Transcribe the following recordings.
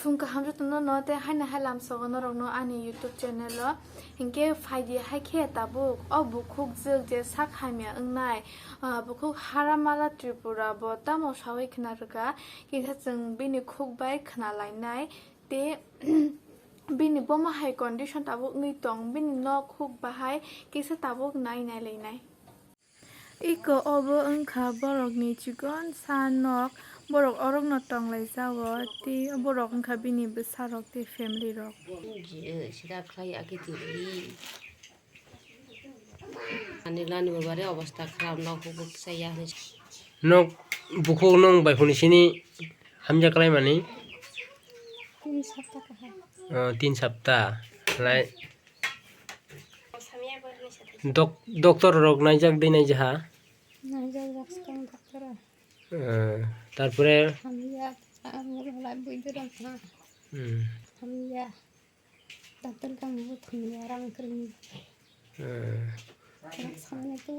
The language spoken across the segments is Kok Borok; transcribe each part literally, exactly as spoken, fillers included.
Phung kaham jotono no tei haino hai lamsogo norokno ani YouTube channel o. Hinkhe phaidi hai khe tabuk o bukhuk jwk je sak hamya wngnai, ah, bukhuk Haramala Tripura bo tamo sawi khna rwkha, kisa chwng bini khuk bai khna lainai tei bini bomo hai condition tabuk wngwi tong, bini nok huk bahai kisa tabuk nai nai lainai. Iko obo wngkha borokni chikon sa nok, borok orokno tonglaijao, tei borok wngkha bini bwsarok tei family rok. Sida khlai ake tini. Ani lani babare obostha kharap nok huk huk saya hinwi. Nok bukhuk nung bai huni sini hamya khlai mani? Tin sapta kaham. Oh, tin sapta. Lai. Dok-, doctor rok naijak de naijaha? Naijak jak skang doctor. Eh, tarpore? Hamya, amul halai bui duram ha. Hmm. Hamya. Doctor kam bu thangya rang kring. Eh. Rang samne tu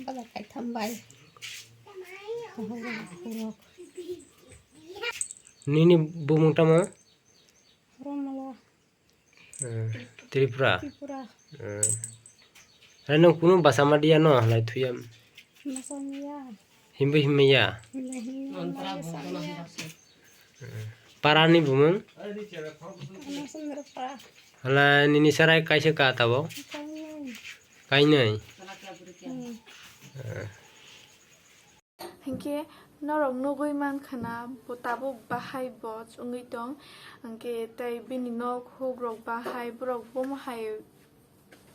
bazar kai thambai. Nini bumung tamo? Romala. Eh, Tripura. Tripura. Eh. Hai nung kunu basa ma dia no, lai thuya. Basa ma ya. Himbo himma ya. Himbo himma ya, sa ma ya. Eh. Para ni bumung? Ano sundra para. Hala nini sarai kaisa ka tabo? Kainai. Kainai. Hmm. Eh. Hinkhe norok nugwi mankha na bo tabuk bahai bo wngwi tong, hinkhe tei bini nok huk rok bahai borok bomo hai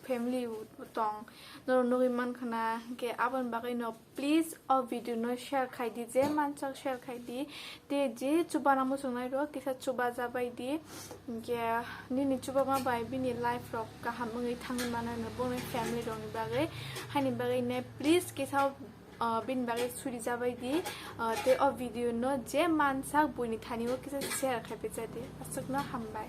family tong, norok nugwi mankha na, hinkhe aboni bagwi no please o video no share khai di, je mansak share khai di, tei je chubana muchungnai rok kisa chubajabai di, hinkhe nini chubama bai bini life rok kaham wngwi thangwi mano, bono family rok ni bagwi, haini bagwi ne please kisa o bini bagwi suri jabai di, o, tei o video no je mansak buini thani o kisa share khai phaija di. Aswkno hambai.